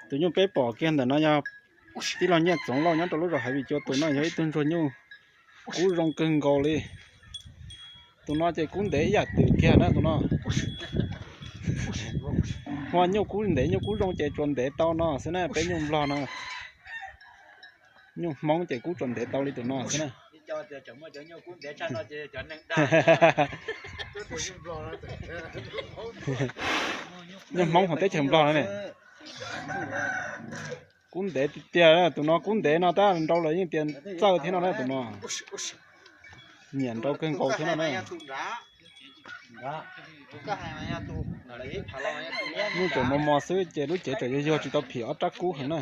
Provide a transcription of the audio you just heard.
Tus nyuj peb pom kiag ntawm no yog tij laug Nyiaj Txoov Lauj nyob rau lub zos Hav Vim Cua. Tus no yog ib tug ntsuag nyuj kub zoo kawg nkaus li. Tus no ces kub ntev ib yam twm kiag na tus no. Hua nyuj kub ntev nyuj kub zoo ces tsuas ntev tau no xwb na, peb nyuj Nplog no. Nyuj Hmoob ces kub tsuas ntev tau li tus no xwb na. Nyuj Hmoob hauv teb chaws Nplog no ne. Kub ntev tiag tiag, tus no kub ntev no tab nrau lawm yeej tias txawj thiab no na tus no. Nyiam nrau kawg nkaus thiab no na. Nyuj tseem mos mos xwb ces lub cev tseem yuag yuag tsis tau phim ob rab kub heev na.